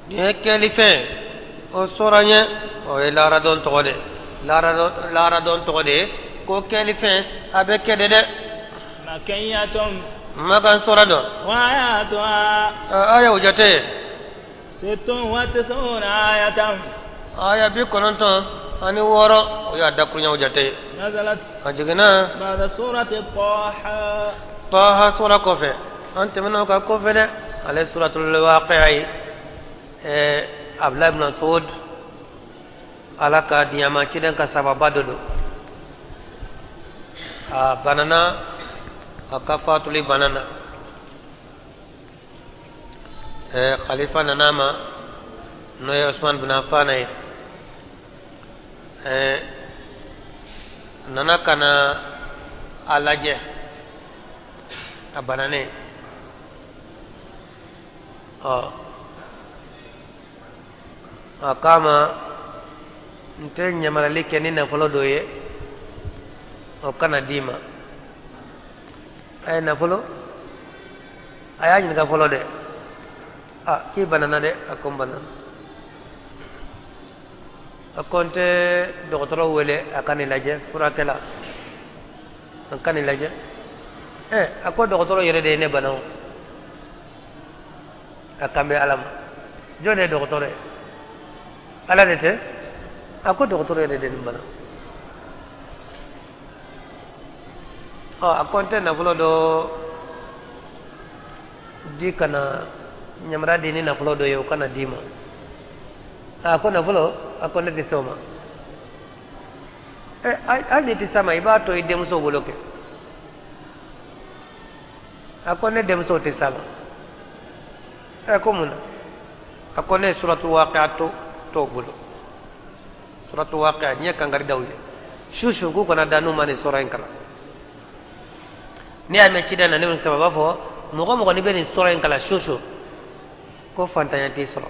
Nin ye kɛlifɛn o sura ye, o ye laradon tɔgɔ de, laradon tɔgɔ de ye ko kɛlifɛn, a bɛ kɛ de dɛ. Makan sura don. Aya o jate aya 96, o y'a dakuruɲaw jate ye. A jiginna Taha sura kɔfɛ. An tɛmɛna o kan kɔfɛ dɛ. Ale suratul waqi'a ye, ɛɛ Abdulayi ibn Mas'ud, Ala ka diɲɛ ma, ciden ka sababa dɔ don. A banana, a ka fatuli bana na, ɛɛ khalifa nana a ma, n'o ye Usman bin Affan ye. Ɛɛ nana ka na a lajɛ a bananen. Ɔ a k'a ma: n tɛ ɲamarali kɛ ni nafolo dɔ ye, o ka na d'i ma. A ye nafolo, a y'a ɲininka fɔlɔ dɛ: a k'i banana dɛ? A ko n banana. A ko n tɛ dɔgɔtɔrɔ wele a ka n'i lajɛ, furakɛla, a ka n'i lajɛ? Ɛ a ko dɔgɔtɔrɔ yɛrɛ de ye ne bana o. A kan bɛ Ala ma. Jɔn de ye dɔgɔtɔrɔ ye? Ala de tɛ? A ko dɔgɔtɔrɔ yɛrɛ de ye nin bana. Ɔ a ko n tɛ nafolo dɔ di ka na ɲamara di ni nafolo dɔ ye, o ka na d'i ma. A ko nafolo? A ko ne tɛ se o ma. Ɛ hali n'i tɛ s'a ma, i b'a to i denmuso bolo kɛ. A ko ne denmuso tɛ s'a ma. Ɛ ko mun na? A ko ne ye suratu waqi'a to t'o bolo. Suratu waqi'a n ye kankari da u ye su su k'u kana da n'u ma nin sura in kalan. Ne y'a mɛn ciden na, ne bɛ saba b'a fɔ mɔgɔ mɔgɔ n'i bɛ nin sura in kalan su su, ko fantanya t'i sɔrɔ,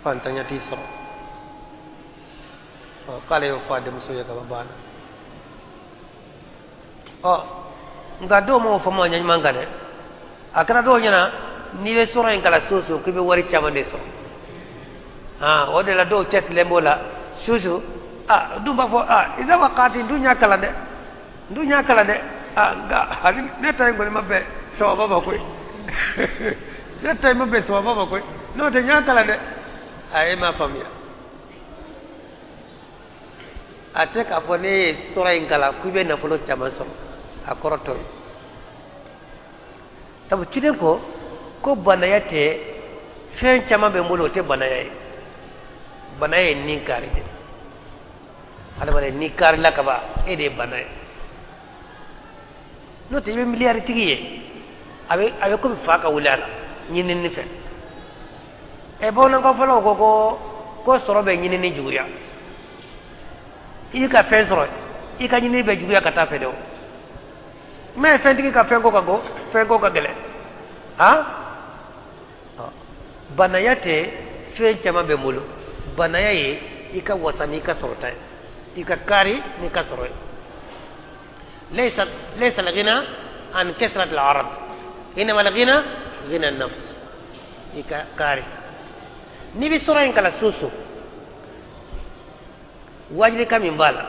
fantanya t'i sɔrɔ. Ɔ k'ale y'o fɔ a denmuso ye ka ban, banna. Ɔ nka dɔw m'o faamu a ɲɛ ɲuman kan dɛ. A kɛra dɔw ɲɛna n'i bɛ sura in kalan su su, k'i bɛ wari caman de sɔrɔ. Aa o de la dɔw cɛsirilen b'o la su su. Aa dun b'a fɔ: aa iza waqati, n dun y'a kalan dɛ, n dun y'a kalan dɛ. Aa nka hali ne ta in kɔni ma bɛn sawaba ma koyi, ne ta in ma bɛn sawaba ma koyi, n'o tɛ n y'a kalan dɛ. A e m'a faamuya. A tɛ k'a fɔ ne ye sura in kalan k'i bɛ nafolo caman sɔrɔ, a kɔrɔ t'o ye. Sabu ciden ko ko banaya tɛ fɛn caman bɛ n bolo, o tɛ banaya ye. Banaya ye ni kari de. Adamaden ni karila ka ban, e de ye bana ye. N'o tɛ, i bɛ miliyaritigi ye, a bɛ komi fa ka wuli a la ɲinini fɛ. Ɛ bamanankan fɔlɔw ko ko sɔrɔ bɛ ɲinini juguya. I ka fɛn sɔrɔ, i ka ɲinini bɛ juguya ka taa fɛ dɛ. O mɛ fɛntigi ka fɛn ko ka go, fɛn ko ka gɛlɛn. Han banaya tɛ fɛn caman bɛ n bolo. Banaya ye i ka wasa n'i ka sɔrɔta ye, i ka kari n'i ka sɔrɔ ye. ليس الغنى عن كثرة العرض، إنما الغنى غنى النفس. I ka kari n'i bɛ sura in kalan su su, wajulika min b'a la,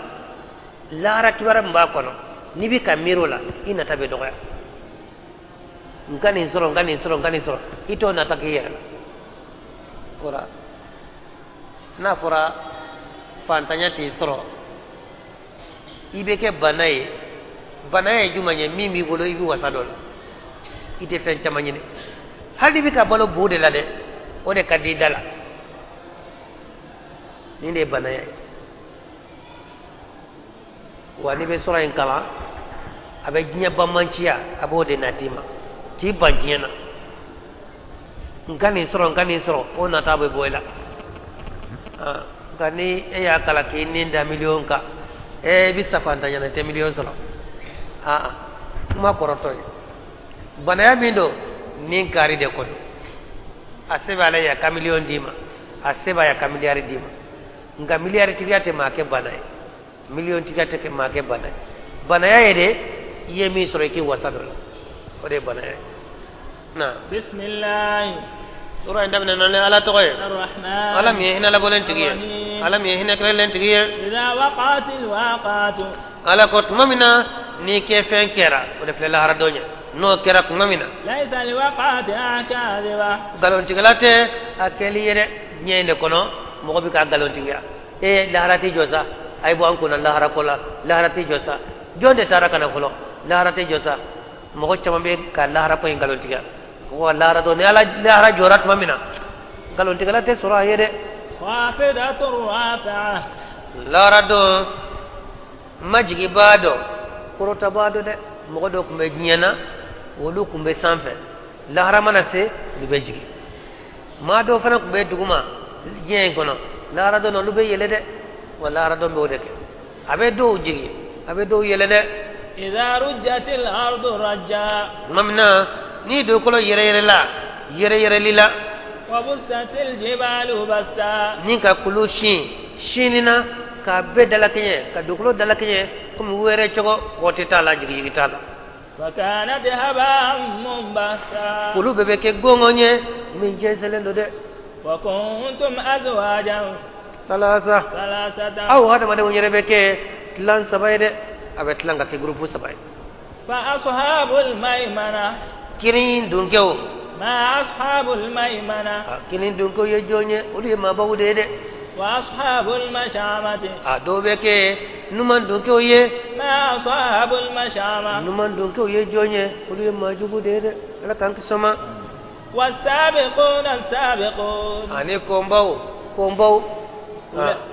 lahara kibaruya min b'a kɔnɔ, n'i bɛ ka miiri o la, i nata bɛ dɔgɔya. N ka nin sɔrɔ, n ka nin sɔrɔ, n ka nin sɔrɔ, i t'o nata k'i yɛrɛ la. O la n'a fɔra fantanya t'i sɔrɔ, i bɛ kɛ bana ye. Bana ye jumɛn ye? Min b'i bolo, i bɛ wasa dɔ la, i tɛ fɛn caman ɲini. Hali n'i bɛ ka balo bu de la dɛ, o de ka di i da la. Nin de ye banaya ye. Wa n'i bɛ sura in kalan, a bɛ diɲɛ banbanciya, a b'o de nati ma k'i ban diɲɛ na. N ka nin sɔrɔ, n ka nin sɔrɔ, o nata bɛ bɔ i la. Nka ni e y'a kalan k'i ni da miliyɔn kan, e bɛ sa fantanya na, i tɛ miliyɔn sɔrɔ. Aa kuma kɔrɔtɔ ye banaya min don, ni kari de ko don. A se bɛ ala ye a ka miliyɔn d'i ma, a se b'a ye a ka miliyari d'i ma. Nka miliyari tigiya tɛ maa kɛ bana ye, miliyɔn tigiya tɛ maa kɛ bana ye. Banaya ye de, i ye min sɔrɔ, i k'i wasa dɔ la. O de ye bana ye. Na Bisimilahi. Sura in daminɛna ni Ala tɔgɔ ye, Arrahman. Ala min ye hinɛ labɔlen tigi ye, Ala min ye hinɛ kɛrɛlen tigi ye. إذا وقعت الواقعة. Ala ko tuma min na ni kɛ fɛn kɛra, o de filɛ lahara don ye, n'o kɛra tuma min na, ليس لوقعتها كاذبة. Nkalontigɛla tɛ a kɛli ye dɛ. Diɲɛ in de kɔnɔ, mɔgɔ bɛ ka nkalontigiya. E, lahara tɛ jɔ sa, a ye bɔ an kunna lahara ko la, lahara tɛ jɔ sa. Jɔn de taara ka na fɔlɔ? Lahara tɛ jɔ sa. Mɔgɔ caman bɛ ka lahara ko in nkalontigiya ko lahara don. Ni Ala lahara jɔra tuma min na, nkalontigɛla tɛ sɔrɔ a ye dɛ. خافضة رافعة. Lahara don, majigibaa dɔ, kɔrɔtabaa dɔ dɛ. Mɔgɔ dɔ tun bɛ diɲɛ na, olu tun bɛ sanfɛ. Lahara mana se, olu bɛ jigin. Maa dɔw fana tun bɛ duguma diɲɛ in kɔnɔ, lahara don na, olu bɛ yɛlɛ dɛ. Wa lahara don bɛ o de kɛ, a bɛ dɔw jigin, a bɛ dɔw yɛlɛ dɛ. إذا رجت الأرض رجا. Tuma min na ni dugukolo yɛrɛ yɛrɛla yɛrɛ yɛrɛli la, وبست الجبال بسا. Ni ka kulu sin sinni na k'a bɛɛ dalakɛɲɛ, ka dugukolo dalakɛɲɛ komi wɛrɛ cogo, kɔti t'a la, jigijigi t'a la. فكانت هباء منبثا. Olu bɛɛ bɛ kɛ gɔngɔn ye min jɛnsɛnlen don dɛ. وكنتم أزواجا Salasa. ثلاثة. Aw hadamadenw yɛrɛ bɛ kɛ tilan saba ye dɛ, a bɛ tilan ka kɛ gurupu saba ye. فأصحاب الميمنة. Kinin dunkɛw. ما أصحاب الميمنة؟ A kinin dunkɛw ye jɔn ye? Olu ye maabaw de ye dɛ. وأصحاب المشأمة. A dɔw bɛ kɛ numan dunkɛw ye. ما أصحاب المشأمة؟ Numan dunkɛw ye jɔn ye? Olu ye maajugu de ye dɛ, Ala k'an kisi o ma. والسابقون السابقون. Ani kɔnbaw, kɔnbaw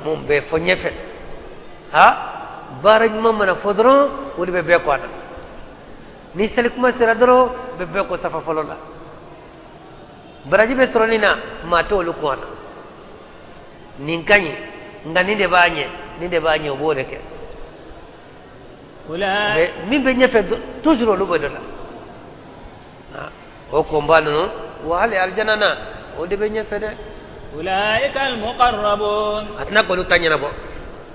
mun bɛ fɔ ɲɛfɛ? Ha, baara ɲuman mana fɔ dɔrɔn, o de bɛ bɛɛ kɔ a la. Ni seli kuma sera dɔrɔn, bɛ bɛɛ kɔ safa fɔlɔ la. Baraji bɛ sɔrɔ nin na, maa tɛ olu kɔ a la. Nin ka ɲi, nka nin de b'a ɲɛ, nin de b'a ɲɛ, o b'o de kɛ. أولئك Mais min bɛ ɲɛfɛ toujours, olu bɛ dɔ la. O kɔnba ninnu wa, hali alijana na, o de bɛ ɲɛfɛ dɛ. أولئك المقربون. A tɛna k'olu ta ɲɛnabɔ,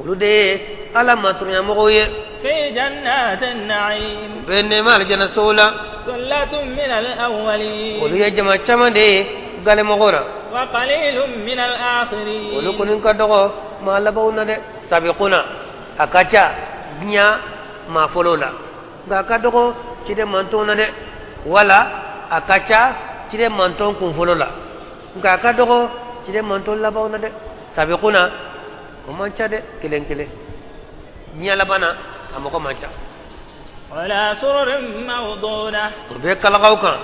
olu de ye Ala masurunyamɔgɔw ye. في جنات النعيم. U bɛ nɛɛma alijana sow la. ثلة من الأولين. Olu ye jama caman de ye galemɔgɔw la. وقليل من الآخرين. Olu kɔni ka dɔgɔ maa labanw na dɛ. Sabiquna, a ka ca diɲɛ maa fɔlɔw la, nka a ka dɔgɔ ciden mantɔnw na dɛ. Wala a ka ca ciden mantɔn kun fɔlɔ la, nka a ka dɔgɔ ciden mantɔn labanw na dɛ. Sabiquna, o man ca dɛ, kelen kelen. Diɲɛ laban na, a mɔgɔ man ca. على سرر موضونة. U bɛ kalakaw kan,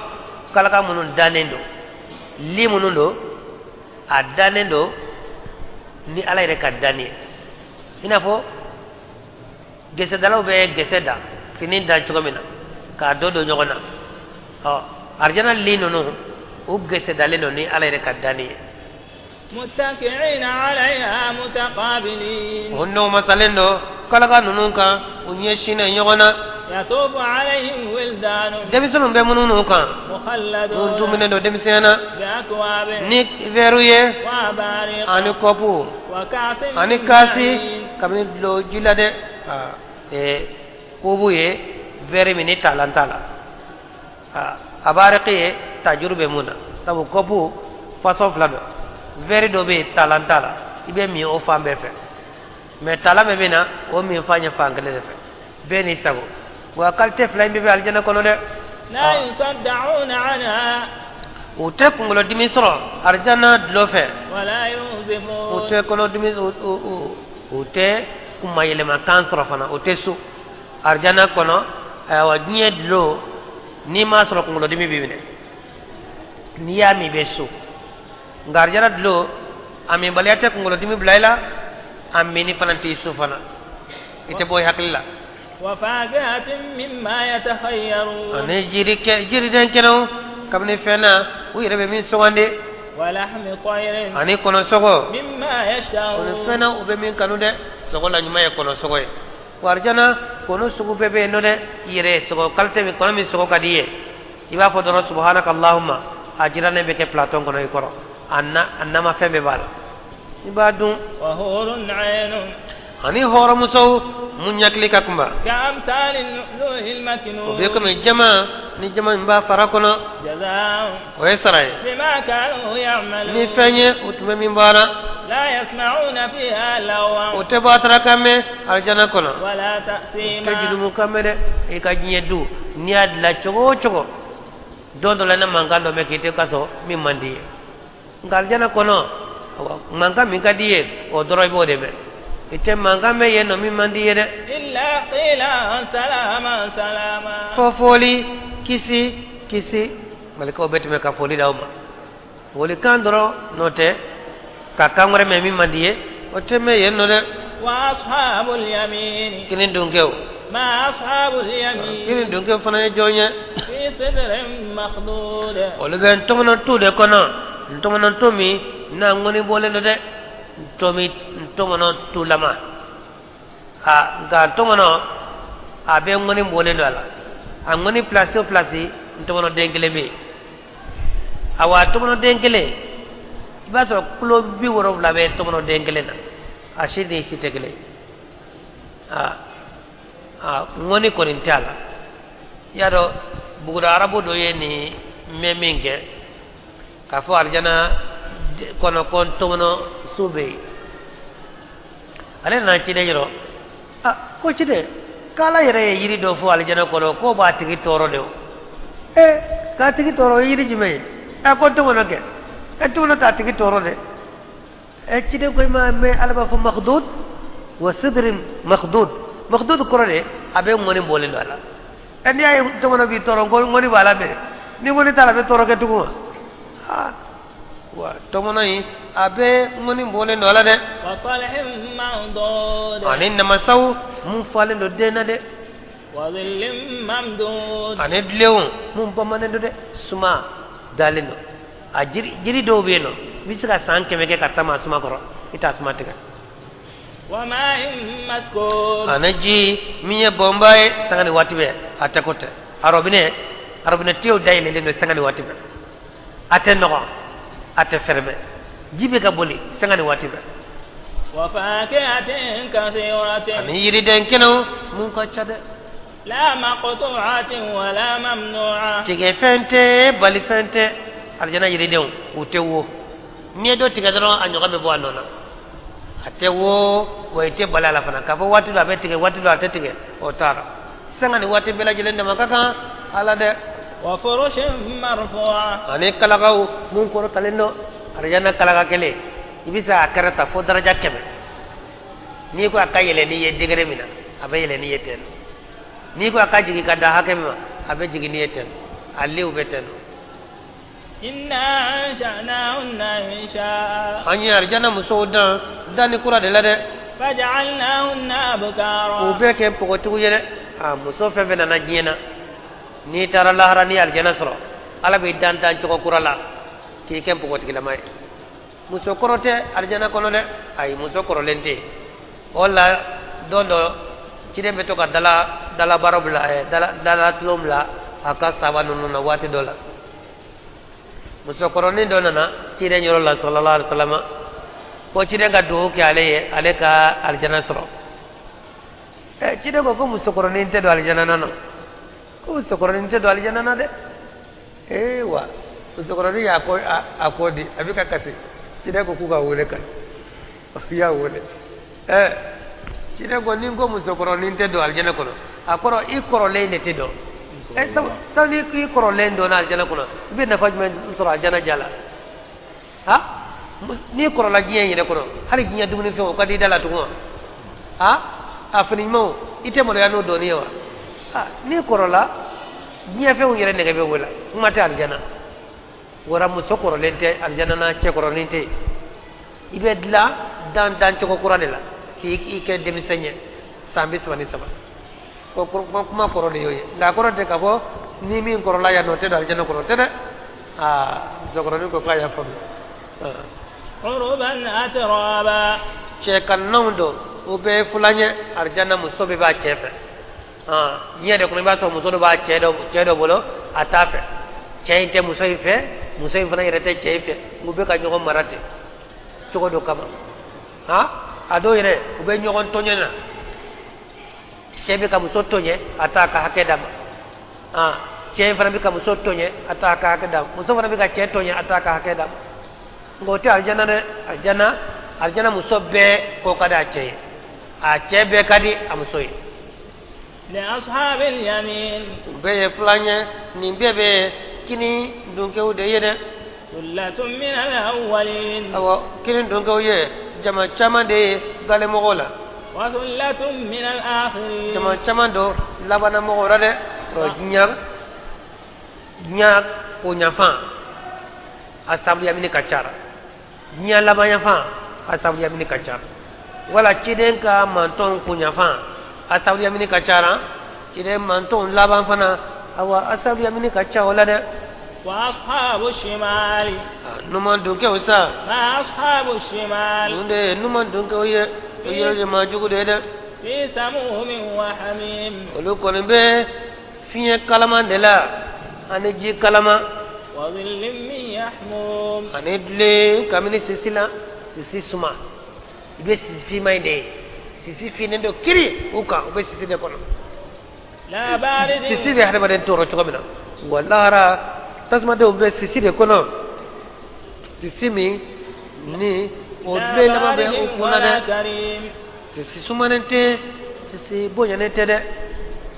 kalaka minnu dannen don, li minnu don, a dannen don ni Ala yɛrɛ ka danni ye, i n'a fɔ gɛsɛdalaw bɛ gɛsɛ da, fini dan cogo min na k'a dɔ don ɲɔgɔn na. Ɔ, arijana li ninnu, u gɛsɛdalen don ni Ala yɛrɛ ka danni ye. متكئين عليها متقابلين. O n'o masalen don kalaka ninnu kan, u ɲɛsinnen ɲɔgɔn na. يطوف عليهم ولدان Denmisɛnninw bɛ munumunu kan مخلدون mun tuminen don denmisɛnya na بأكواب ni wɛriw ye وأباريق ani kɔpu وكأس ani من kaasi معين. Kabini dulɔ ji la dɛ. Aa, kobu ye wɛri min ni talan t'a la. Aa, abariki ye tajuru bɛ mun na, sabu kɔpu fasɔn fila don. Wɛri dɔ bɛ yen, talan t'a la, i bɛ min o fan bɛɛ fɛ, mɛ talan bɛ min na, o min fan ye fan kelen de fɛ. Bɛɛ n'i sago wa. Qualité fila in bɛɛ bɛ alijana kɔnɔ dɛ. لا يصدعون عنها. U tɛ kunkolodimi sɔrɔ arijana dulɔ fɛ. ولا U ينزفون. tɛ kɔnɔdimi, u tɛ kumayɛlɛmakan sɔrɔ fana, u tɛ so arijana kɔnɔ. Ayiwa, diɲɛ dulɔ, n'i m'a sɔrɔ, kunkolodimi b'i minɛ. N'i y'a min, i bɛ so. Nka arijana dulɔ, a minbaliya tɛ kunkolodimi bila i la, a minni fana t'i so fana, i tɛ bɔ i hakili la. وفاكهة مما يتخيرون. Ani jiri kɛ jiriden kɛnɛw kabini fɛn na u yɛrɛ bɛ min sugandi. ولحم طير Ani kɔnɔsɔgɔ مما o ni يشتهون. Fɛn na u bɛ min kanu dɛ. Sogo la ɲuman ye kɔnɔsogo ye. Wa arijana kɔnɔ sugu bɛɛ bɛ yen nɔ dɛ. I yɛrɛ ye sogo qualité min, kɔnɔ min sogo ka di i ye, i b'a fɔ dɔrɔn subhanaka allahumma, a jirannen bɛ kɛ plateau kɔnɔ i kɔrɔ. A na, a namafɛn bɛɛ b'a la, i b'a dun. وحور عين. Ani hɔrɔnmusow mun ɲakili ka kunba. كأمثال اللؤلؤ المكنون. O bɛ komi jama ni jama min b'a fara kɔnɔ. جزاء O ye sara ye. بما كانوا يعملون. Ni fɛn ye u tun bɛ min baara. لا يسمعون فيها لغوا. O tɛ batara kan mɛn alijana kɔnɔ. ولا Tɛ تأثيما. jurumu kan mɛn dɛ. I ka diɲɛ du n'i y'a dilan cogo o cogo, don dɔ la ne mankan dɔ mɛn k'i tɛ ka sɔrɔ min man di ye, nka alijana kɔnɔ, awa, mankan min ka di ye, o dɔrɔn i b'o de mɛn. I tɛ mankan mɛn yen nɔ min man di ye dɛ. إلا قيلا سلاما سلاما. Fɔ foli kisi kisi, malikaw bɛ tɛmɛ ka foli d'aw ma, folikan dɔrɔn. N'o tɛ ka kan wɛrɛ mɛn min man di ye, o tɛ mɛn yen nɔ dɛ. وأصحاب اليمين. Kini dunkɛw. ما أصحاب اليمين. Kini dunkɛw fana ye jɔn ye? في سدر مخضود. Olu bɛ ntɔmɔnɔ tu de kɔnɔ, ntɔmɔnɔ tu min n'a ŋɔni bɔlen don dɛ, ntomi ntɔmɔnɔ tulama a, nka ntɔmɔnɔ a bɛ ŋɔni bɔlen don a la. A ŋɔni pilasi o pilasi, ntɔmɔnɔ den kelen bɛ yen. Awa, ntɔmɔnɔ den kelen, i b'a sɔrɔ kulo 70 bɛ ntɔmɔnɔ den kelen na. A si ni si tɛ kelen ye. A a ŋɔni kɔni tɛ a la. I y'a dɔn, buguda arabu dɔ ye nin mɛn min kɛ k'a fɔ arijana kɔnɔ ko ntɔmɔnɔ so bɛ yen, ale nana ciden yɔrɔ. A ko ciden k'ala yɛrɛ ye yiri dɔ fɔ alijana kɔnɔ k'o b'a tigi tɔɔrɔ de. O ee, k'a tigi tɔɔrɔ, o ye yiri jumɛn ye? Ɛ, ko ntɔmɔnɔ kɛ. Ɛ, ntɔmɔnɔ t'a tigi tɔɔrɔ dɛ. Ɛ, ciden ko i ma mɛn ala b'a fɔ مخضود وسدر مخضود. مخضود kɔrɔ de a bɛ ŋɔni bɔlen don a la. Ɛ, n'i y'a ye ntɔmɔnɔ b'i tɔɔrɔ, ko ŋɔni b'a la mɛ ni ŋɔni t'a la, a bɛ tɔɔrɔ kɛ tugun wa? Aa wa, tɔmɔnɔ in a bɛ ŋɔni bɔlen don a la dɛ. وطلح منضود. Ani namasaw mun falen don den na dɛ. وظل ممدود. Ani dilenw mun bamanen don dɛ, suma dalen don a. Jiri jiri dɔw bɛ yen nɔ, i bɛ se ka san 100 kɛ ka taama a suma kɔrɔ, i t'a suma tigɛ. وماء مسكوب. Ani ji min ye bɔnba ye, sanga ni waati bɛɛ a tɛ ko tɛ. A robinet, a robinet tiyew dayɛlɛlen don sanga ni waati bɛɛ, a tɛ nɔgɔ, a tɛ fɛrɛmɛ, ji bɛ ka boli sanga ni waati bɛɛ. وفاكهة كثيرة. Ani yiriden kɛnɛw mun ka ca dɛ. لا مقطوعة ولا ممنوعة. Tigɛ fɛn tɛ, bali fɛn tɛ. Alijana yiridenw u tɛ wo. N'i ye dɔ tigɛ dɔrɔn, a ɲɔgɔn bɛ bɔ a nɔ na. A tɛ wo wa, i tɛ bali a la fana k'a fɔ waati dɔ a bɛ tigɛ, waati dɔ a tɛ tigɛ, o t'a la. Sanga ni waati bɛɛ lajɛlen dama ka kan ala dɛ. وفرش مرفوعة. Ani kalakaw mun kɔrɔtalen don. Alijana kalaka kelen, i bɛ se k'a kɛrɛ ta fo daraja 100. N'i ko a ka yɛlɛ n'i ye degré min na, a bɛ yɛlɛ n'i ye ten. N'i ko a ka jigin ka dan hakɛ min ma, a bɛ jigin n'i ye ten. A liw bɛ ten. إنا أنشأناهن إنشاء. An ye arijana musow dan danni kura de la dɛ. فجعلناهن أبكارا. U bɛɛ kɛ npogotigiw ye dɛ. A muso fɛn fɛn nana diɲɛ na, n'i taara lahara ni arijana sɔrɔ, ala b'i dan dan cogo kura la k'i kɛ npogotigilama ye. Muso kɔrɔ tɛ arijana kɔnɔ dɛ. Ayi, muso kɔrɔlen tɛ yen. O la, don dɔ ciden bɛ to ka dala dalabaaro bila, ɛ, dala dala tulon bila a ka saba ninnu na. Waati dɔ la, musokɔrɔnin dɔ nana ciden yɔrɔ la, صلى الله عليه وسلم, ko ciden ka dugawu kɛ ale ye, ale ka arijana sɔrɔ. Ɛ, ciden ko ko musokɔrɔnin tɛ don alijana na nɔ, ko musokɔrɔnin tɛ don alijana na dɛ. Ee wa, musokɔrɔnin y'a ko a ko di, a bɛ ka kasi. Ciden ko k'u ka wele ka i y'a wele. Ɛ, ciden ko ni n ko musokɔrɔnin tɛ don alijana kɔnɔ, a kɔrɔ i kɔrɔlen de tɛ don. Ɛ, sabu sabu n'i k'i kɔrɔlen donna alijana kɔnɔ, i bɛ nafa jumɛn sɔrɔ alijana ja la? Ha, n'i kɔrɔla diɲɛ in yɛrɛ kɔnɔ, hali diɲɛ dumunifɛnw o ka di i da la tugun wa? Ha, a fini ɲumanw, i tɛ maloya n'o dɔɔni ye wa? Ha, n'i kɔrɔla, diɲɛ fɛnw yɛrɛ nɛgɛ bɛ wala, kuma tɛ alijana. Wara muso kɔrɔlen tɛ alijana na, cɛ kɔrɔlen tɛ yen. I bɛ dilan dan dan cogo kura de la k'i i kɛ denmisɛn ye san 33. Ko kuma kɔrɔ de y'o ye, nka a kɔrɔ tɛ k'a fɔ ni min kɔrɔla yan nɔ, o tɛ don alijana kɔnɔ, o tɛ dɛ. Aa, musokɔrɔnin ko k'a y'a faamu. عربا أترابا. Cɛ kanunanw don, o bɛɛ ye fulan ye. Arijana muso bɛɛ b'a cɛ fɛ. Diɲɛ de kɔnɔ, i b'a sɔrɔ muso dɔ b'a cɛ dɔ bolo, a t'a fɛ. Cɛ in tɛ muso in fɛ, muso in fana yɛrɛ tɛ cɛ in fɛ. U bɛ ka ɲɔgɔn mara ten cogo dɔ kama. Han, A dɔw yɛrɛ u bɛ ɲɔgɔn tɔɲɔ na, cɛ bɛ ka muso tɔɲɛ, a t'a ka hakɛ d'a ma. Ah, cɛ fana bɛ ka muso tɔɲɛ, a t'a ka hakɛ d'a ma. Muso fana bɛ ka cɛ tɔɲɛ, a t'a ka hakɛ d'a ma. Nka o tɛ alijana dɛ. Alijana, alijana muso bɛɛ ko ka di a cɛ ye, a cɛ bɛɛ ka di a muso ye. U bɛɛ ye filan ye, nin bɛɛ bɛ kini dunkew de ye dɛ. Awɔ, kini dunkew ye jama caman de ye galemɔgɔw la, jama caman don labanna mɔgɔw la dɛ. Diɲɛ, diɲɛ ko ɲafan asabu yamini ka ca, diɲɛ laban yanfan asabu yamini ka ca, wala ciden ka mantɔn kunyanfan asabu yamini ka ca, ciden mantɔn laban fana, awa, asabu yamini ka ca o la dɛ. Wa ashabu shimali. Numan dunkew sa. Ma ashabu shimali. Ninnu de ye numan dunkew ye, o yɛrɛ de maa jugu de ye dɛ. Fi samumin wa hamim. Olu kɔni bɛ fiɲɛ kalaman de la ani ji kalaman. Wa dhillin min yahmum. Ani dulen kabini sisi la, sisi suma. I bɛ sisi finman in de ye, sisi finnen don kiri u kan, u bɛ sisi de kɔnɔ. La baridin. Sisi bɛ hadamaden tɔɔrɔ cogo min na, wa lahara tasumadenw bɛ sisi de kɔnɔ, sisi min ni o dulen laban bɛ u kunna dɛ. Sisi sumanen tɛ, sisi bonyanen tɛ dɛ.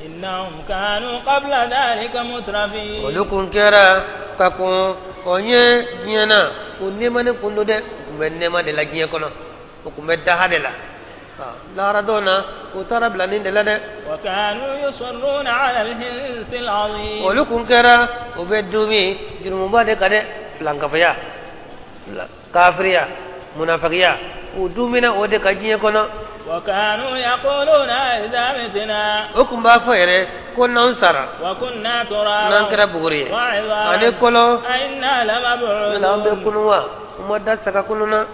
Innahum kanu qabla dhalika mutrafin. Olu kun kɛra ka kɔn o ɲɛ diɲɛ na, u nɛɛmanen kun don dɛ. U kun bɛ nɛɛma de la diɲɛ kɔnɔ, u kun bɛ daha de la. Lahara don na, u taara bila nin de la dɛ. Wa kanu yusirruna ala al-hinsi al-azim. Olu kun kɛra u bɛ duumi jurumuba de kan dɛ, filankafoya, kafiriya, munafakiya, u duumina o de kan diɲɛ kɔnɔ. Wa kanu yaquluna idha mitna. O kun b'a fɔ yɛrɛ ko n'anw sara, wa kunna turaban, n'an kɛra buguri ye wa 'idhaman, ani kɔlɔ, a inna yala an bɛ lamab'uthun. Kunu wa? U ma da saga kunu na.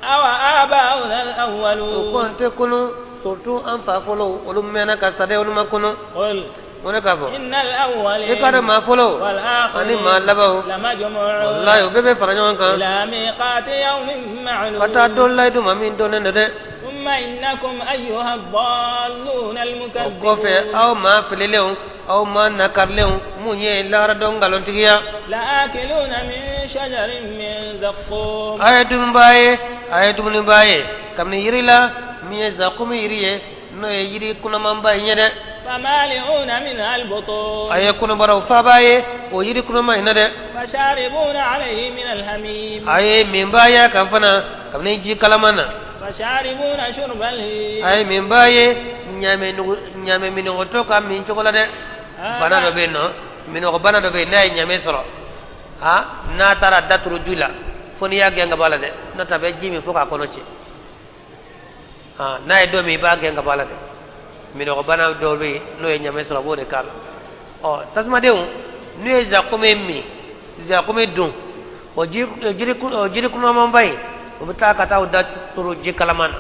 Aw aba'una al-awwalun. O ko an tɛ kunu, surtout an fa fɔlɔw, olu mɛnna ka sa dɛ, olu ma kunu. Qul. O de k'a fɔ, innal awwalin i ka dɔn maa fɔlɔw wal akhirin ani maa labanw, lamajmu'un walayi, u bɛɛ bɛ fara ɲɔgɔn kan ila miqati yawmin ma'lum ka taa don layidu ma min dɔnnen don dɛ. Thumma innakum ayyuha ad-dalluna O al-mukaththibun kɔfɛ, aw maa fililenw, aw maa nakarilenw, mun ye lahara don nkalontigiya, la'akiluna min shajarin min zaqqum. A ye dumuniba ye, a ye dumuniba ye kabini yiri la min ye zakumi yiri ye, n'o ye yiri kunamanba in ye dɛ. Famali'una minha al-butun. A ye kɔnɔbaraw faba ye o yiri kunama in na dɛ. Fasharibuna alayhi min al-hamim. A ye minba ye kan fana kabini ji kalaman na. Fasharibuna shurba al-him. A ye minba ye ɲaamɛ nugu, ɲaamɛ minɔgɔtɔ ka min cogo la dɛ. Bana dɔ bɛ yen nɔ, minɔgɔ bana dɔ bɛ yen, n'a ye ɲaamɛ sɔrɔ, ha, n'a taara da turu ji la, fo n'i y'a gɛn ka bɔ a la dɛ, n'o tɛ a bɛ ji min fo k'a kɔnɔ ci. Ha, n'a ye don min, i b'a gɛn ka bɔ a la dɛ. Minɔgɔ bana dɔw bɛ yen, n'o ye ɲaamɛ sɔrɔ, a b'o de k'a la. Ɔ, tasumadenw n'u ye zakumi min, zakumi dun, o ji o jiri o jiri kunamanba in, u bɛ taa ka taa u da turu ji kalaman na,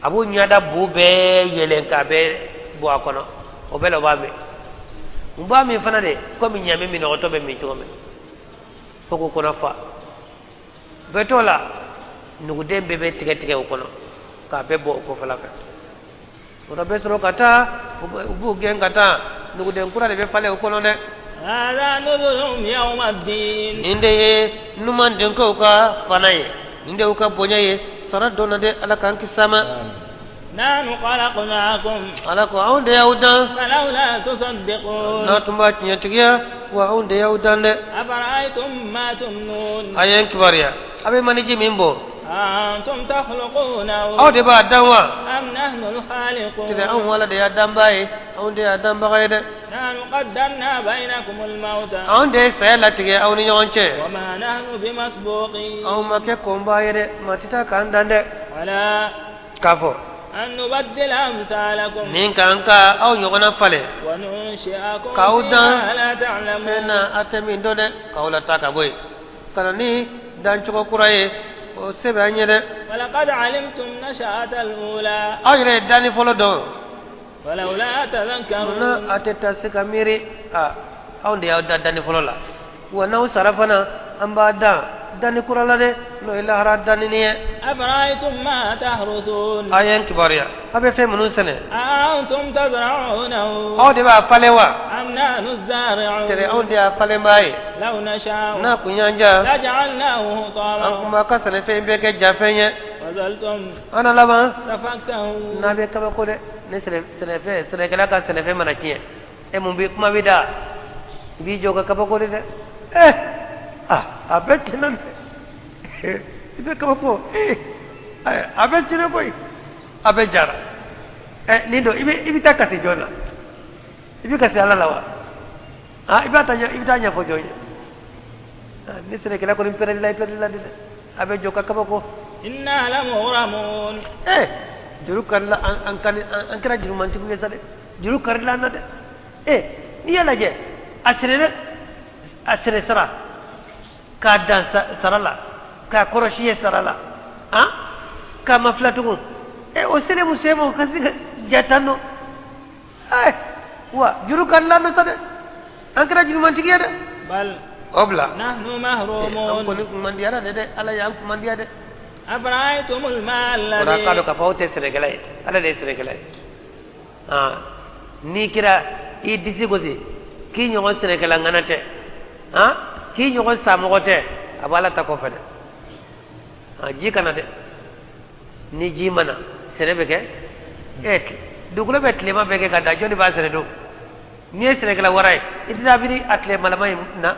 a b'u ɲɛda bu bɛɛ yɛlɛn k'a bɛɛ bɔ a kɔnɔ. O bɛɛ la, u b'a min, u b'a min fana de komi ɲaamɛ minɔgɔtɔ bɛ min cogo min, fo k'u kɔnɔ fa. Bɛɛ t'o la, nuguden bɛɛ bɛ tigɛ tigɛ o kɔnɔ k'a bɛɛ bɔ o kɔfɛla fɛ. O la, bɛ sɔrɔ ka taa, u b'u gɛn ka taa, nuguden kura de bɛ falen o kɔnɔ dɛ. Hadha nuzuluhum yawma ad-din. Nin de ye numan denkɛw ka fana ye, nin de y'u ka bonya ye sara dɔ na dɛ. Ala k'an kisi a ma. Nahnu khalaqnakum. Ala ko anw de y'aw dan. Falawla tusaddiqun. N'a tun b'a tiɲɛtigiya, wa anw de y'aw dan dɛ. Afara'aytum ma tumnun. A ye n kibaruya, a bɛ maniji min bɔ, antum takhluqunahu aw de b'a dan wa, am nahnu al-khaliqun. Tigɛ anw Ala de y'a danbaa ye, anw de y'a danbaga ye dɛ. Nahnu qaddarna baynakum al-mawta. Anw de ye saya latigɛ aw ni ɲɔgɔn cɛ. Wa ma nahnu bimasbuqin. Anw ma kɛ kɔnbaa ye dɛ, maa tɛ taa k'an dan dɛ. Wala k'a fɔ an nubaddila amthalakum nin k'an ka aw ɲɔgɔnna falen wa nunshi'akum k'aw dan fima la fɛn ta'lamun. Na a tɛ min dɔn dɛ, k'aw la taa ka bɔ yen ka na ni dancogo kura ye, o se bɛ an ye dɛ. Walaqad alimtum nasha'ata al-ula. Aw yɛrɛ ye danni fɔlɔ dɔn. Falawla tadhakkarun. Munna a tɛ taa se ka miiri? A, anw de y'aw da danni fɔlɔ la, wa n'aw sara fana, an b'a dan. danni kura la dɛ, n'o ye lahara danni ye. أفرأيتم ما تحرثون. A ye n kibaruya, a bɛ fɛn minnu sɛnɛ. أأنتم تزرعونه Aw de b'a falen wa? أم نحن الزارعون. Tere, anw de y'a falenbaa ye. لو نشاء N'a kun y'an ja, لجعلناه an حطاما kun b'a ka sɛnɛfɛn bɛɛ kɛ jafɛn ye. فظلتم An na laban تفكهون. n'a bɛ kabako dɛ. Ni sɛnɛfɛn, sɛnɛkɛla ka sɛnɛfɛn mana tiɲɛ, e mun bi kuma bi da? I b'i jɔ ka kabako de dɛ. Ɛ, a bɛɛ tiɲɛna dɛ. I bɛ kabako. Ee, a bɛɛ tiɲɛna koyi, a bɛɛ jara. Ɛ, nin don, i bɛ taa kasi jɔn na? I bɛ kasi Ala la wa? I b'a ta i bɛ taa ɲɛfɔ jɔn ye? Ni sɛnɛkɛla kɔni pɛrɛlila, i pɛrɛlila de dɛ. A bɛ jɔ ka kabako. إنا لمغرمون. Ɛ, juru karila an kan, an kɛra jurumantigiw ye sa dɛ. Juru karila an na dɛ. Ɛ, n'i y'a lajɛ, a sɛnɛ, a sɛnɛ sara k'a dan sara la, k'a kɔrɔsi ye sara la, han, k'a ma fila tugun. Ɛ, o sɛnɛ mun sɛbɛn ka se ka ja tan nɔ. Ɛ wa, juru karila an na sa dɛ, an kɛra jurumantigi ye dɛ. بل O bila. نحن An محرومون. kɔni kumandiya de dɛ, Ala y'an kumandiya dɛ. أفرأيتم الماء O la, k'a dɔn الذي k'a fɔ aw tɛ sɛnɛkɛla ye, Ala de ye sɛnɛkɛla ye. N'i kɛra i disi gosi k'i ɲɔgɔn sɛnɛkɛla ŋana tɛ, k'i ɲɔgɔn samɔgɔ tɛ, a b'Ala ta kɔfɛ dɛ. Ji kana dɛ. Ni ji mana, sɛnɛ bɛ kɛ. Ɛ, dugukolo bɛ tilema bɛɛ kɛ ka da, jɔn de b'a sɛnɛ don? N'i ye sɛnɛkɛla wara ye, i tɛ taa biri a tilemalama in na,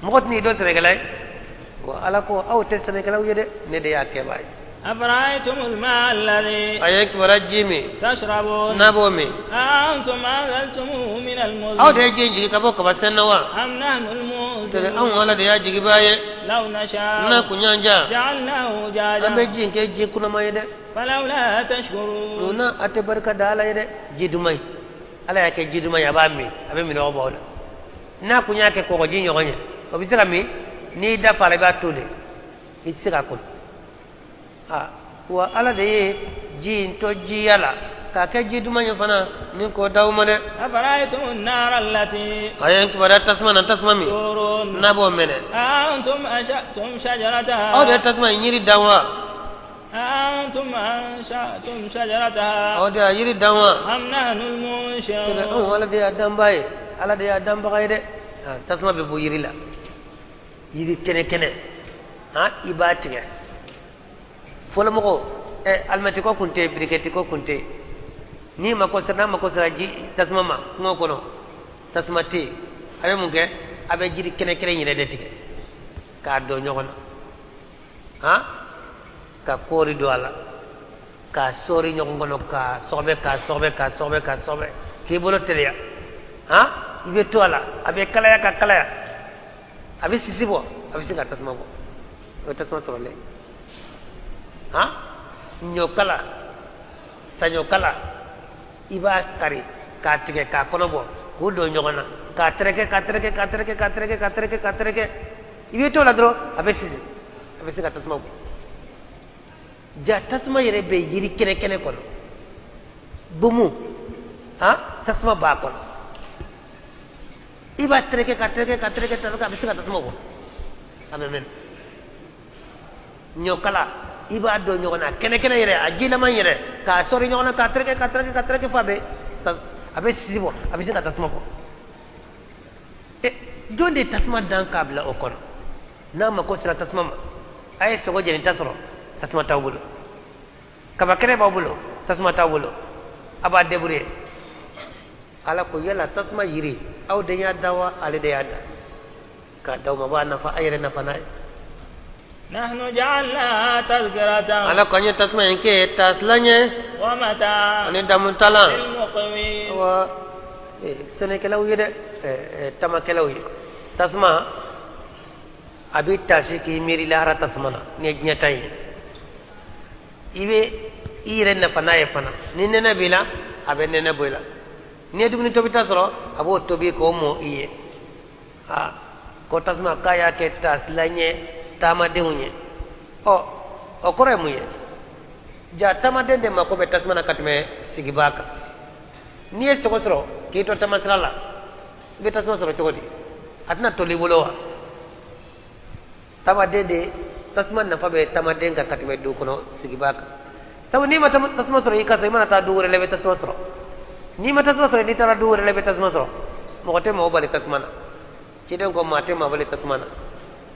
mɔgɔ tɛn'i dɔn sɛnɛkɛla ye wa. Ala ko aw tɛ sɛnɛkɛlaw ye dɛ, ne de y'a kɛbaa ye. أفرأيتم الماء الذي A ye kibaruya ji min تشربون n'a b'o min. أأنتم أنزلتموه من Aw de المزن ye ji in jigi ka bɔ kabasɛn na wa? أم نحن Tɛgɛ, المنزلون. anw Ala de y'a jigibaa ye. لو نشاء N'a kun y'an ja, جعلناه an bɛ أجاجا ji in kɛ ji kunama ye dɛ. فلولا تشكرون. Munna a tɛ barika da Ala ye dɛ? Ji duman ye, Ala y'a kɛ ji duman ye, a b'a min, a bɛ minɔgɔ bɔ o la. N'a kun y'a kɛ kɔgɔji ɲɔgɔn ye, o bɛ se ka min? N'i da fara, i b'a to de, i tɛ se k'a kɔnɔ. Wa Ala de ye ji in to jiya la k'a kɛ ji duman ye fana ni k'o d'aw ma dɛ. أفرأيتم النار التي A ye n kibaruya tasuma na, tasuma min تورون n'a b'o mɛnɛ. أأنتم أنشأتم شجرتها Aw de ye tasuma in yiri dan wa? أأنتم أنشأتم شجرتها Aw de y'a yiri dan wa? أم نحن Tɛnɛ, anw المنشئون. Ala de y'a danbaa ye, Ala de y'a danbaga ye dɛ. Tasuma bɛ bɔ yiri la, yiri kɛnɛ kɛnɛ, i b'a tigɛ. Fɔlɔmɔgɔw, ɛ, alimɛti ko kun tɛ yen, birikɛti ko kun tɛ yen. N'i mako sera, n'a mako sera ji tasuma ma kungo kɔnɔ, tasuma tɛ yen, a bɛ mun kɛ? A bɛ jiri kɛnɛ kɛnɛ yɛrɛ de tigɛ k'a don ɲɔgɔn na, ka kɔɔri don a la, k'a sɔɔri ɲɔgɔn kɔnɔ, k'a sɔgɔbɛ, k'a sɔgɔbɛ, k'a sɔgɔbɛ, k'a sɔgɔbɛ, k'i bolo teliya, i bɛ to a la, a bɛ kalaya ka kalaya, a bɛ sisi bɔ, a bɛ sin ka tasuma bɔ. O ye tasuma sɔrɔlen. Ɲɔkala, saɲɔkala, i b'a kari k'a tigɛ k'a kɔnɔ bɔ, k'o don ɲɔgɔn na, k'a tereke, k'a tereke, k'a tereke, k'a tereke, k'a tereke, k'a tereke, i bɛ to la dɔrɔn, a bɛ sisi, a bɛ se ka tasuma bɔ. Ja, tasuma yɛrɛ bɛ yiri kɛnɛ kɛnɛ kɔnɔ, gomu, tasuma b'a kɔnɔ. I b'a tereke, ka tereke, ka tereke, tereke, a bɛ se ka tasuma bɔ, a bɛ mɛn. Ɲɔkala, i b'a don ɲɔgɔn na, kɛnɛ kɛnɛ yɛrɛ, a jilama yɛrɛ, k'a sɔri ɲɔgɔn na, k'a tereke, ka tereke, ka tereke, fo a bɛ sisi bɔ, a bɛ se ka tasuma bɔ. Ɛ, jɔn de ye tasuma dan k'a bila o kɔnɔ? N'a mako sera tasuma ma, a ye sogo jeni ta sɔrɔ, tasuma t'aw bolo. Kabakɛnɛ b'aw bolo, tasuma t'aw bolo, a b'a débrouiller. Ala ko yala tasuma yiri, aw de y'a da wa, ale de y'a da k'a d'aw ma? B'a nafa, a yɛrɛ nafa n'a ye. نحن جعلناها تذكرة Ala ko an ye tasuma in kɛ taasilan ye ومتاعا ani damutalan للمقوين. Wa sɛnɛkɛlaw ye dɛ, tamakɛlaw ye, tasuma a bɛ taasi k'i miiri lahara tasuma na. Ni ye diɲɛ ta ye, i bɛ i yɛrɛ nafa n'a ye fana. Ni nɛnɛ b'i la, a bɛ nɛnɛ bɔ i la. N'i ye dumuni tobita sɔrɔ, a b'o tobi k'o mɔ i ye. Aa, ko tasuma k'a y'a kɛ taasilan ye taamadenw ye. Ɔ, o kɔrɔ ye mun ye? Ja, taamaden de mako bɛ tasuma na ka tɛmɛ sigibaa kan. N'i ye sogo sɔrɔ k'i to taamasira la, i bɛ tasuma sɔrɔ cogo di? A tɛna toli i bolo wa? Tamaden de tasuma nafa bɛ tamaden kan ka tɛmɛ du kɔnɔ sigibaa kan, sabu n'i ma tasuma sɔrɔ i ka so, i mana taa du wɛrɛ la, i bɛ tasuma sɔrɔ. N'i ma tasuma sɔrɔ, n'i taara du wɛrɛ la, i bɛ tasuma sɔrɔ. Mɔgɔ tɛ mɔgɔ bali tasuma na. Ciden ko maa tɛ maa bali tasuma na,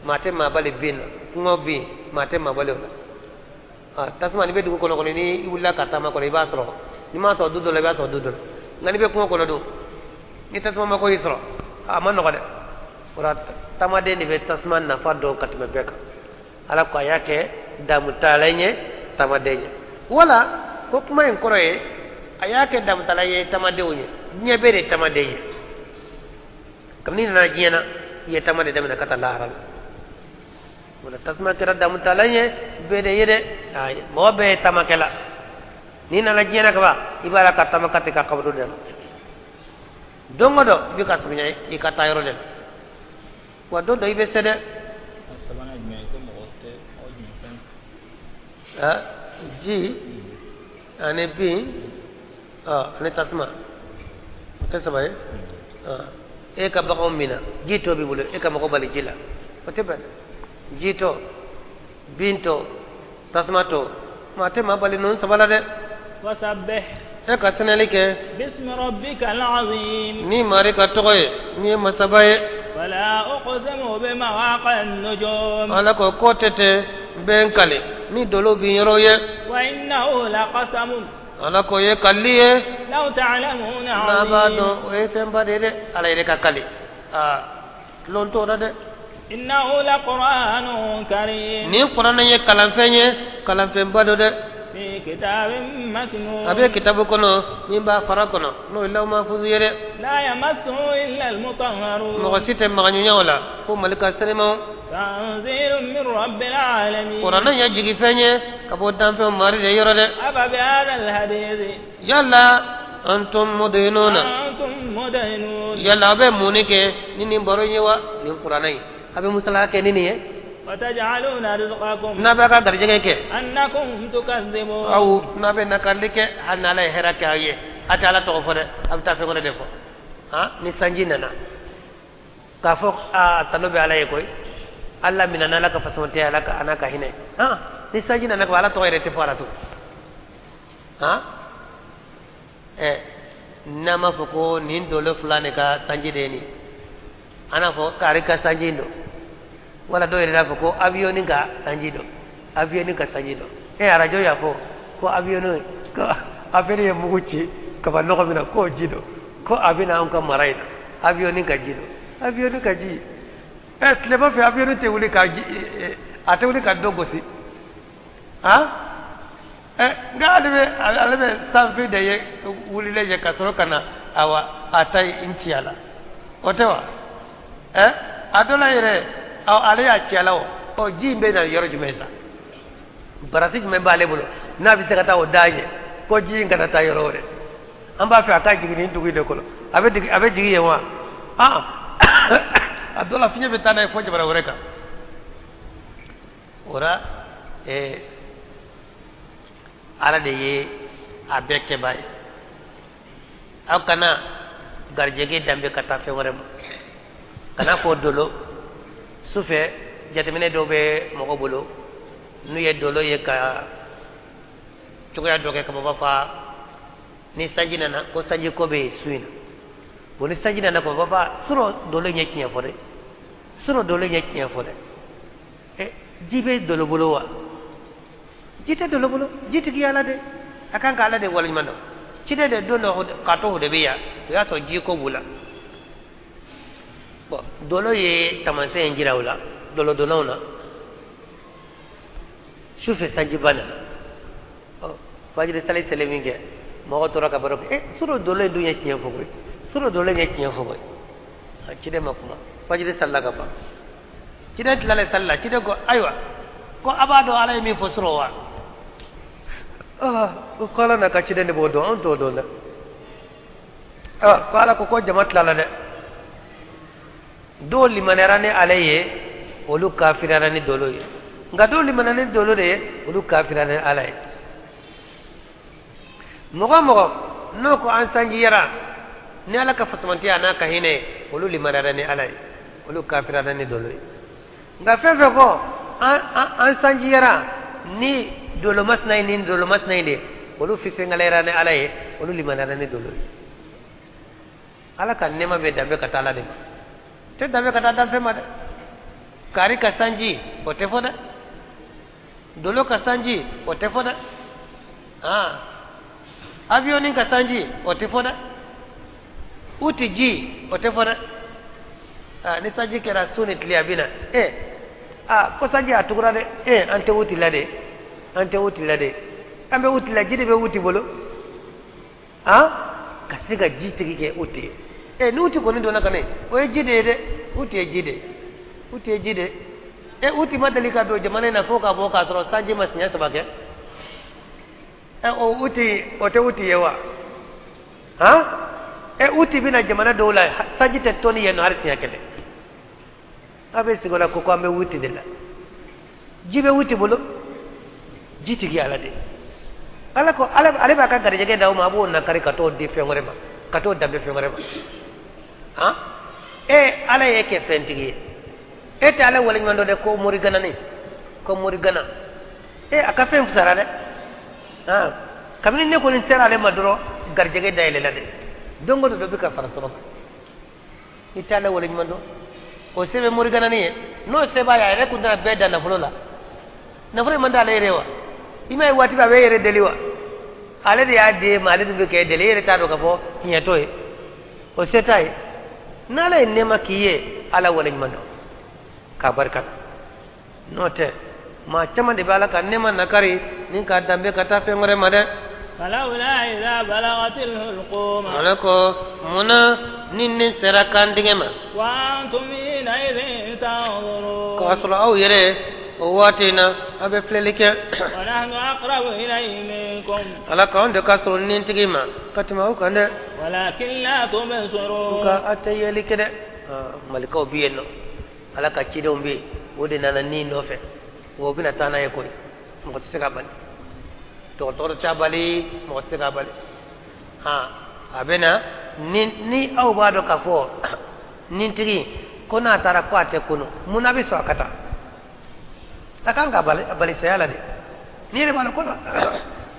maa tɛ maa bali bin na, kungo bin, maa tɛ maa bali o la. Tasuma, n'i bɛ dugu kɔnɔ kɔni, n'i wulila ka taama kɔnɔ, i b'a sɔrɔ. N'i m'a sɔrɔ du dɔ la, i b'a sɔrɔ du dɔ la. Nka n'i bɛ kungo kɔnɔ dun, ni tasuma mako y'i sɔrɔ, a ma nɔgɔ dɛ. O la, taamaden de bɛ tasuma nafa dɔn ka tɛmɛ bɛɛ kan. Ala ko a y'a kɛ damutalan ye taamaden ye. Wala ko kuma in kɔrɔ ye a y'a kɛ damutalan ye taamadenw ye. Diɲɛ bɛɛ de ye taamaden ye. Kabini i nana diɲɛ na, i ye taama de daminɛ ka taa lahara la. O la, tasuma kɛra damutalan ye bɛɛ de ye dɛ. Mɔgɔ bɛɛ ye taamakɛla. N'i nana diɲɛ na kaban, i b'a la ka taama ka taa i ka kaburu de la. Don o don, i bɛ ka surunya i ka taa yɔrɔ de la. Wa don dɔ i bɛ se dɛ. Sabanan jumɛn ye ko mɔgɔ tɛ aw jumɛn fɛn? Ji ani bin ani tasuma, o tɛ saba ye? E ka baganw minɛ, ji tɔ b'i bolo, e ka mɔgɔ bali ji la, o tɛ bɛn dɛ. Ji tɔ, bin tɔ, tasuma tɔ, maa tɛ maa bali ninnu saba la dɛ. Fasabbih. E ka sɛnɛli kɛ. Bismi rabbika alazim. Ni mari ka tɔgɔ ye min ye masaba ye. Fala uqsimu bi mawaqi'in nujum. Ala ko k'o tɛ ten, n bɛ n kale ni dolo bin yɔrɔ ye. Wa innahu laqasamun. Ala ko ye kali ye. Law ta'lamuna. N'a b'a dɔn, o ye fɛnba de ye dɛ. Ala yɛrɛ ka kali, aa, tulon t'o la dɛ. Innahu laqur'anun karim. Nin kuranɛ ye kalanfɛn ye, kalanfɛnba don dɛ. Fi kitabin maknun. A bɛ kitabu kɔnɔ min b'a fara kɔnɔ, n'o ye law mafuzu ye dɛ. La yamassuhu illa almutahharun. Mɔgɔ si tɛ maga ɲɔgɔn la fo malika senimaw. Tanzilun min rabbil alamin. Kuranɛ ye jigifɛn ye ka bɔ danfɛnw mari de yɔrɔ dɛ. Afa bi hadha alhadith. Yala antum mudhinuna. Antum mudhinun. Yala a bɛ mun kɛ ni nin baro ye wa, nin kuranɛ ye? A bɛ musala kɛ ni nin ye. Wataj'aluna rizqakum. N'a b'a ka garijɛgɛ kɛ. Annakum tukadhibun. Aw n'a bɛ nakarili kɛ, hali n'Ala ye hɛrɛ kɛ aw ye, a tɛ Ala tɔgɔ fɔ dɛ, a bɛ taa fɛn wɛrɛ de fɔ. Han, ni sanji nana k'a fɔ aa, tanu bɛ Ala ye koyi, Ala minɛ n'Ala ka fasɔn Ala ka a n'a ka hinɛ. Han, ni sanji nana ko Ala tɔgɔ yɛrɛ tɛ fɔ a la tugun. Han, ɛ, n'a ma fɔ ko nin dolo fila de ka sanji de ye nin, an n'a fɔ kari ka sanji don, wala dɔw yɛrɛ b'a fɔ ko avion ka sanji don, avion ka sanji don. E, arajo y'a fɔ ko avion, ko avion ye mugu ci kaba nɔgɔ min na, k'o ji don, ko a bɛ na anw ka mara in na, avion ka ji don, avion ka ji. Ɛ, tilema fɛ avion tɛ wuli ka ji, a tɛ wuli ka dɔ gosi. Han, ɛ, nka ale bɛ sanfɛ de ye wulilen ye ka sɔrɔ ka na. Awa, a ta in ci a la, o tɛ wa? Ɛ, a dɔ la yɛrɛ, ale y'a ci a la. O ɔ, ji in bɛ na yɔrɔ jumɛn sa? Barasi jumɛn b'ale bolo n'a bɛ se ka taa o da ɲɛ ko ji in kana taa yɔrɔ wɛrɛ? An b'a fɛ a ka jigin nin dugu in de kɔnɔ, a bɛ jigin yen wa? Ah, a dɔ la, fiɲɛ bɛ taa n'a ye fo jamana wɛrɛ kan. O la, Ala de ye a bɛɛ kɛbaa ye. Aw kana garijɛgɛ danbe ka taa fɛn wɛrɛ ma. Kana fɔ dolo sufɛ. Jateminɛ dɔw bɛ mɔgɔ bolo, n'u ye dolo ye ka cogoya dɔ kɛ ka bɔ fa, ni sanji nana, ko sanji ko bɛ yen su in na. Bon, ni sanji nana, ko b'a fɔ surɔ dolo ye tiɲɛ fɔ dɛ, surɔ dolo ye tiɲɛ fɔ dɛ. Ɛ, ji bɛ dolo bolo wa? Ji tɛ dolo bolo. Ji tigi Ala de, a kan ka Ala de waleɲuman dɔn. Ciden de don dɔ k'a to Hudebiya, o y'a sɔrɔ ji ko b'u la. Bon, dolo ye taamasiyɛn in jira u la, dolo donnaw na. Sufɛ sanjiba nana. Ɔ, fajiri sali selen min kɛ, mɔgɔ tora ka baro kɛ: e, surɔ dolo in dun ye tiɲɛ fɔ koyi, surɔ dolo in ye tiɲɛ fɔ koyi. A ciden ma kuma, fajiri salila ka ban. Ciden tilalen sali la, ciden ko: ayiwa, ko a b'a dɔn Ala ye min fɔ surɔ wa? Aa, ko Ala n'a ka ciden de b'o dɔn, anw t'o dɔn dɛ. Aa, ko Ala ko ko jama tilala dɛ, dɔw limaniyara ni ale ye, olu kafiriyara ni dolo ye, nka dɔw limaniyara ni dolo de ye, olu kafiriyara ni Ala ye. Mɔgɔ o mɔgɔ n'o ko an sanjiyara ni Ala ka fasamantiya n'a ka hinɛ ye, olu limaniyara ni Ala ye, olu kafiriyara ni dolo ye. Nka fɛn fɛn ko an sanjiyara ni dolo masina in ni dolo masina in de, olu fisengalera ni Ala ye, olu limaniyara ni dolo ye. Ala ka nɛɛma bɛ danbe ka taa Ala de ma, tɛ danbe ka taa danfɛn ma dɛ. Kari ka sanji o tɛ fɔ dɛ, dolo ka sanji o tɛ fɔ dɛ, avion ka sanji o tɛ fɔ dɛ, uti ji o tɛ fɔ dɛ. Ni sanji kɛra su ni tile a bɛ na, ko sanji a tugura dɛ, an tɛ uti la dɛ, an tɛ uti la dɛ, an bɛ uti la, ji de bɛ uti bolo, ka se ka ji tigi kɛ uti ye. Ni uti kɔni donna ka ne, o ye ji de ye dɛ, uti ye ji de ye, uti ye ji de ye. Uti ma deli ka don jamana in na fo ka bɔ k'a sɔrɔ sanji ma siɲɛ 3 kɛ. O uti o tɛ uti ye wa? Uti bɛna jamana dɔw la sanji tɛ tɔni yen nɔ hali siɲɛ 1. A bɛ sigi o la ko an bɛ uti de la, ji bɛ uti bolo, ji tigi Ala de. Ala ko ale b'a ka garijɛgɛ d'aw ma, a b'o nakari ka t'o di fɛn wɛrɛ ma, ka t'o danbe fɛn wɛrɛ ma. Ala y'e kɛ fɛntigi ye, e tɛ Ala waleɲuman dɔn dɛ, ko morigana ni, ko morigana. A ka fɛn fisara dɛ. Kabini ne kɔni sera ale ma dɔrɔn, garijɛgɛ dayɛlɛla dɛ. Don o don dɔ bɛ ka fara sɔrɔ kan. I tɛ Ala waleɲuman dɔn. O se bɛ moriganani ye, n'o se b'a ye, a yɛrɛ kun tɛna bɛɛ dan nafolo la. Nafolo in man d'ale yɛrɛ wa? I m'a ye waati bɛɛ a bɛ e yɛrɛ deli wa? Ale de y'a di e ma, ale dun bɛ k'e deli, e yɛrɛ t'a dɔn k'a fɔ tiɲɛ t'o ye, o se t'a ye. N'Ala ye nɛɛma k'i ye, Ala waleɲuman dɔn k'a barika da. N'o tɛ, maa caman de bɛ Ala ka nɛɛma nakari ni k'a danbe ka taa fɛn wɛrɛ ma dɛ. Ala ko munna ni ne sera kantigɛ ma, k'a sɔrɔ aw yɛrɛ o waati in na aw bɛ filɛli kɛ. Ala k'anw de ka surun nintigi ma ka tɛmɛ aw kan dɛ, nka aw tɛ yeli kɛ dɛ. Malikaw bɛ yen nɔ, Ala ka cidenw bɛ yen, o de nana ni nɔfɛ, wa o bɛna taa n'a ye koyi, mɔgɔ tɛ se k'a bali, dɔgɔtɔrɔ t'a bali, mɔgɔ tɛ se k'a bali. A bɛ na ni aw b'a dɔn k'a fɔ nintigi ko n'a taara ko a tɛ kunu, mun na a bɛ sɔn a ka taa? A kan ka bali saya la dɛ. N'i yɛrɛ b'a dɔn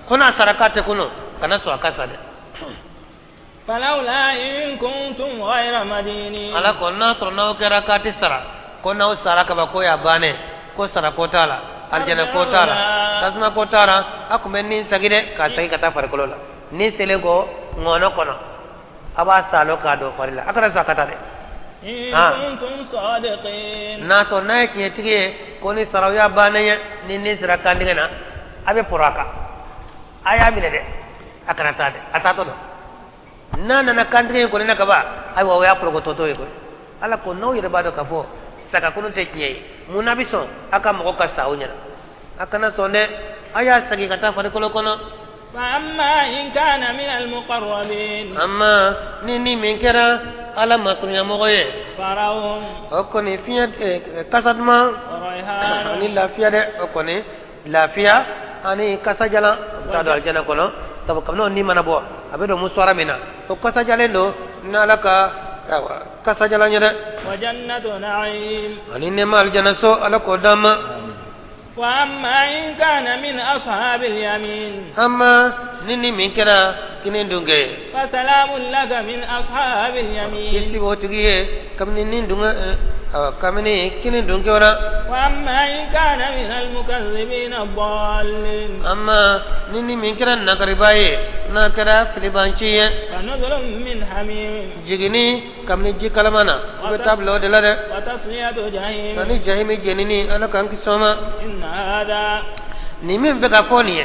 ko n'a sara k'a tɛ kunu, kana sɔn a ka sa dɛ. Falawla in kuntum ghayra madinin. Ala ko n'a sɔrɔ n'aw kɛra k'a tɛ sara, ko n'aw sara kaban ko y'a bannen, ko sara ko t'a la, alijana ko t'a la, tasuma ko t'a la, a tun bɛ ni sagi dɛ, k'a sagi ka taa farikolo la. Ni selen kɔ ŋɔnɔ kɔnɔ, a b'a salo k'a don fari la, a kana sɔn a ka taa dɛ. N'a sɔrɔ n'a ye tiɲɛtigi ye, ko ni sara o y'a bannen ye, ni ni sera kantigɛ na, a bɛ pɔrɔ a kan, a y'a minɛ dɛ, a kana taa dɛ, a taatɔ don. N'a nana kantigɛ in kɔni na kaban, ayiwa o y'a kɔrɔkɔtɔtɔ ye koyi. Ala ko n'aw yɛrɛ b'a dɔn k'a fɔ saga kunu tɛ tiɲɛ ye, mun na bɛ sɔn a ka mɔgɔ ka sa aw ɲɛna? A kana sɔn dɛ, a y'a segin ka taa farikolo kɔnɔ. Amma ni min kɛra Ala masurunyamɔgɔ ye, o kɔni fiɲɛ kasa duman ani lafiya dɛ, o kɔni lafiya ani kasajalan, o bɛ taa don alijana kɔnɔ. Sabu kabini o ni mana bɔ, a bɛ don musuwara min na, o kasajalen don n'Ala ka kasajalan ye dɛ. Ani nɛɛma alijana so, Ala k'o d'an ma. Amma ni min kɛra kini dunke ye, kisi b'o tigi ye kabini ni dunke, kabini kini dunkew la. Amma ni min kɛra nakariba ye, n'a kɛra filibanci ye, jiginni kabini ji kalama na, i bɛ taa bila o de la dɛ. Ani jahimi jenini, Ala k'an kisi o ma. Nin min bɛ ka fɔ nin ye,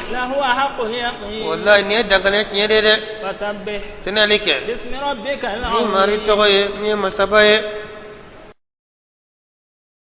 walayi nin ye danganiya tiɲɛ de ye dɛ. Senali kɛ ni mari tɔgɔ ye min ye masaba ye.